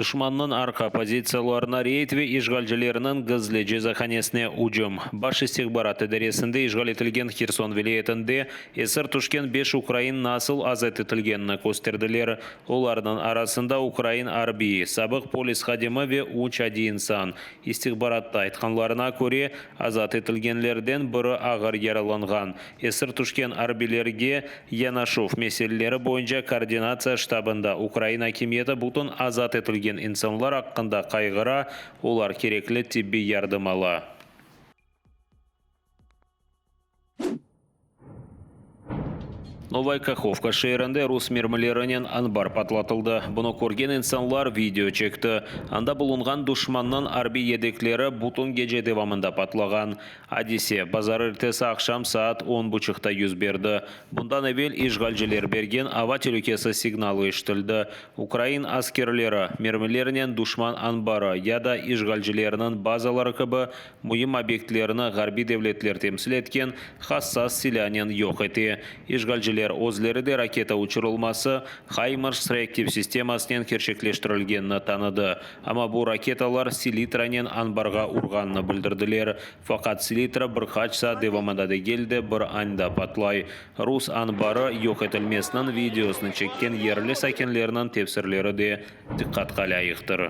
Duşmannıñ arqa pozitsiyalarına reyd ve işğalcilerniñ gizli cezahanesine ücüm. Baş istihbarat idaresinde işğal etilgen Herson vilâyetinde esir tüşken beş ukrain nasıl azat etilgenini kösterdiler. Olarnıñ arasında ukrain arbiyi, sabıq polis hadimi ve üç adiy insan. İstihbaratta aytqanlarına köre, azat etilgenlerden biri ağır yaralanğan. Esir tüşken arbiylerge yanaşuv meseleleri boyunca koordinatsiya ştabında ukrain akimiyeti bütün azat etilgen insanlar aqqında qayğıra, olar kerekli tibbiy yardım ala. Novaya Kahovka şeerinde rus mermilerinen anbar patlatıldı. Bunı körgen insanlar video çekti. Anda bulunğan duşmannıñ arbiy yedekleri bütün gece devamında patlağan. Adise bazarertesi aqşam saat on buçuqta 1berdi. Bundan evel işğalciler bergen ava telükesi signalı eşitildi. Ukrain askerleri, mermilernen duşman anbarı ya da işğalcilerniñ bazaları kibi müim obyektlerni ğarbiy devletler temsil etken hassas silânen yoq ete. İşğalciler özleri de raketa uçurılması HIMARS reaktiv sistemasınen kerçekleştirilgenini tanıdı, amma bu raketalar selitranen anbarğa urğanını bildirdiler. Faqat selitra bir qaç saat devamında degil de, bir anda patlay. Rus anbarı yoq etilmesiniñ videosını çekken yerli sakinlerniñ tefsirleri de diqqatqa lâyıqtır.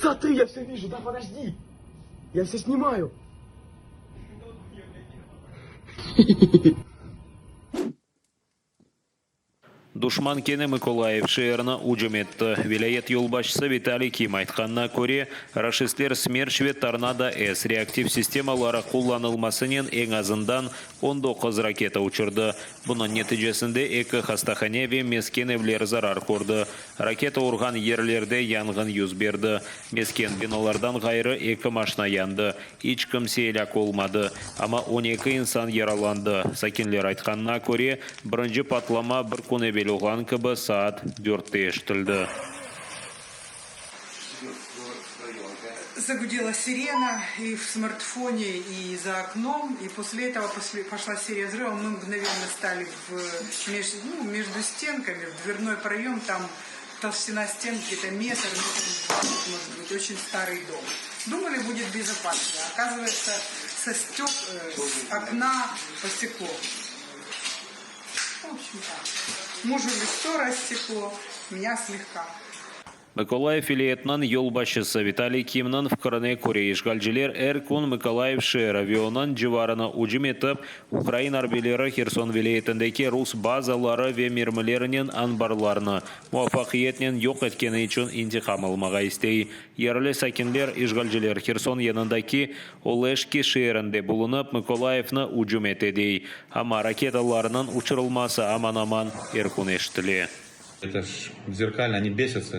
Смотри, я все вижу, да подожди! Я все снимаю! Duşman kene Mıkolayiv şeerini ücüm etti. Vilâyet yolbaşçısı Vitaliy Kim aytqanına köre, raşistler Smerç ve Tornado-S reaktiv sistemaları qullanılmasınen eñ azından 19 raketa uçurdı. Bunıñ neticesinde eki hastahane ve mesken evler zarar kördi. Raketa urğan yerlerde yanğın 1berdi. Mesken binalardan ğayrı eki maşna yandı. İç kimse elâk olmadı, amma 12 insan yaralandı. Sakinler aytqanına köre, birinci patlama bir kün evel olğan kibi saat dörtte eşitildi. Загудела сирена и в смартфоне, и за окном, и после этого пошла серия взрывов, мы мгновенно стали в, меж, ну, между стенками, в дверной проем, там толщина стенки это метр, метр может быть, очень старый дом. Думали, будет безопасно. Оказывается, со стек, э, с окна посекло. В общем, так. Мужу лицо рассекло, меня слегка. Mıkolayiv vilâyetiniñ yolbaşçısı Vitaliy Kimniñ fikrine köre, işğalciler er kün Mıkolayiv şeeri ve onıñ civarına ücüm etip, ukrain arbiyleri Herson vilâyetindeki rus bazaları ve mermilernen anbarlarnı muvafaqiyetnen yoq etkeni içün intiqam almağa istey. Yerli sakinler işğalciler Herson yanındaki Oleşki şeerinde bulunıp, Mıkolayivni ücüm ete, dey. Amma raketalarnıñ uçurılması aman-aman er kün eşitile. Это ж зеркально, они бесятся,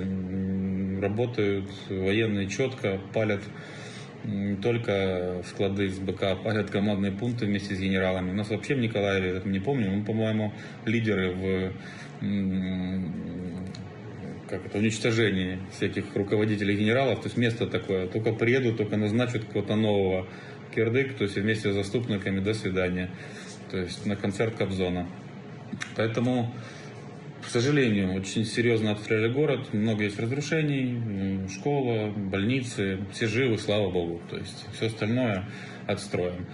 работают военные четко, палят не только склады с БК, палят командные пункты вместе с генералами. У нас вообще в Николаеве, я не помню, мы, по-моему, лидеры в как это, уничтожении всяких руководителей генералов. То есть место такое, только приедут, только назначат кого-то нового кирдык, то есть вместе с заступниками до свидания. То есть на концерт Кобзона. Поэтому к сожалению, очень серьезно обстреляли город, много есть разрушений, школа, больницы, все живы, слава богу. То есть все остальное отстроим.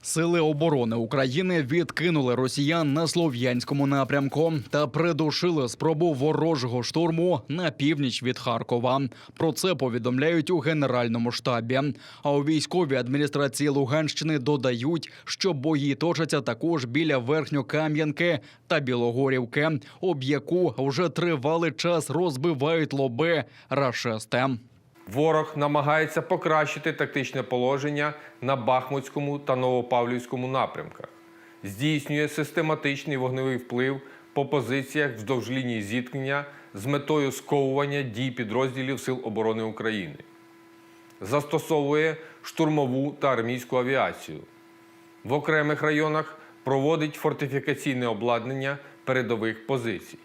Сили оборони України відкинули росіян на слов'янському напрямку та придушили спробу ворожого штурму на північ від Харкова. Про це повідомляють у Генеральному штабі. А у військовій адміністрації Луганщини додають, що бої точаться також біля Верхньокам'янки та Білогорівки, об яку вже тривалий час розбивають лоби рашисти. Ворог намагається покращити тактичне положення на Бахмутському та Новопавлівському напрямках, здійснює систематичний вогневий вплив по позиціях вздовж лінії зіткнення з метою сковування дій підрозділів Сил оборони України, застосовує штурмову та армійську авіацію. В окремих районах проводить фортифікаційне обладнання передових позицій.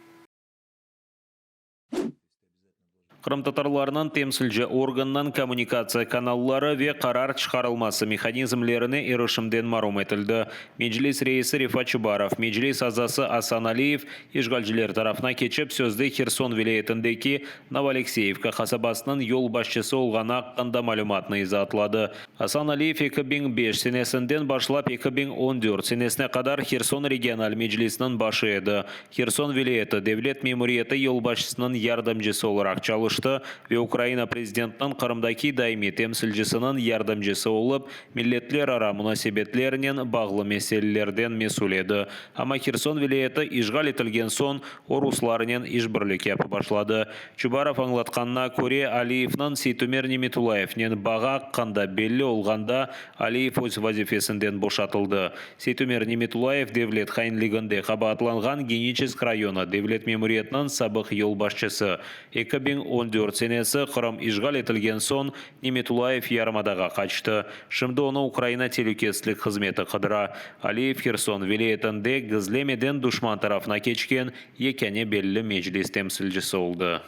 Qırımtatarlarnıñ temsilci organınıñ kommunikatsiya kanalları ve qarar çıqarılması mehanizmlerine irişimden marum etildi. Meclis reisi Refat Çubarov, Meclis azası Asan Aliyev işğalciler tarafına keçip, sözde Herson vilâyetindeki Novoalekseyevka qasabasınıñ yolbaşçısı olğanı aqqında malümatnı izaatladı. Asan Aliyev 2005 senesinden başlap 2014 senesine qadar Herson regional meclisiniñ başı edi. Herson vilâyeti devlet memuriyeti yolbaşçısınıñ yardımcısı olaraq çalıştı ve Ukraina prezidentiniñ Qırımdaki daimiy temsilcisiniñ yardımcısı olıp, milletlerara munasebetlernen bağlı meselelerden mesül edi. Amma Herson vilâyeti işğal etilgen soñ, o ruslarnen işbirlik yapıp başladı. Çubarov añlatqanına köre, Aliyevniñ Seytumer Nimetulayevnen bağı aqqında belli olğanda, Aliyev öz vazifesinden boşatıldı. Seytumer Nimetulayev devlet hainliginde qabaatlanğan Geniçesk rayonı devlet memuriyetiniñ sabıq yolbaşçısı. 2014 senesi Qırım işğal etilgen soñ Nimetulayev yarımadağa qaçtı. Şimdi onı Ukraina telükesizlik hızmeti qıdıra. Aliyev Herson vilâyetinde gizlemeden duşman tarafına keçken yekâne belli Meclis temsilcisi oldı.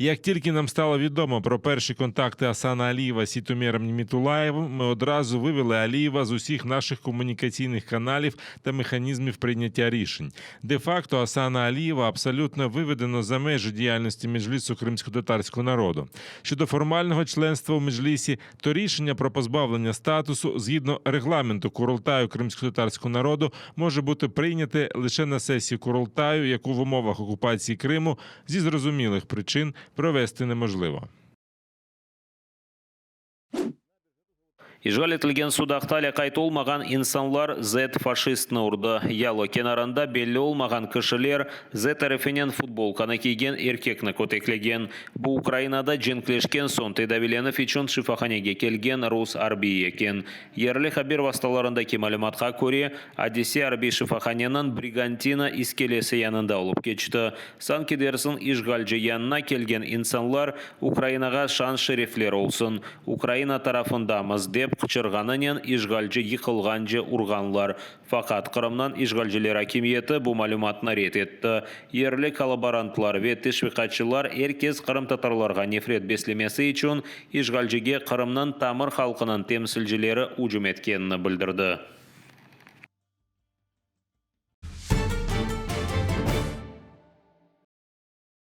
Як тільки нам стало відомо про перші контакти Асана Алієва з Сітоміром Німітулаєвим, ми одразу вивели Алієва з усіх наших комунікаційних каналів та механізмів прийняття рішень. Де-факто Асана Алієва абсолютно виведено за межі діяльності Меджлісу кримськотатарського народу. Щодо формального членства у Меджлісі, то рішення про позбавлення статусу згідно регламенту Курултаю кримськотатарського народу може бути прийняте лише на сесії Курултаю, яку в умовах окупації Криму зі зрозумілих причин провести неможливо. İşğal etilgen Sudaqta lâqayt olmağan insanlar Z-faşistni urdı. Yalı kenarında belli olmağan kişiler Z arfinen futbolkanı kiygen erkekni köteklegen. Bu Ukrainada cenkleşken soñ tedaviylenüv içün şifahanege kelgen rus arbiyi eken. Yerli haber vastalarındaki malümatqa köre, adise arbiy şifahaneniñ Brigantina iskelesi yanında olıp keçti. Sanki dersiñ işğalci yanına kelgen insanlar Ukrainağa şan-şerefler olsun, Ukraina tarafındamız dep qıçırğanınen işğalci yıqılğance urğanlar. Faqat Qırımnıñ işğalciler akimiyeti bu malümatnı red etti. Yerli kollaborantlar ve teşviqatçılar er kes qırımtatarlarğa nefret beslemesi içün işğalcige Qırımnıñ tamır halqınıñ temsilcileri ücüm etkenini bildirdi.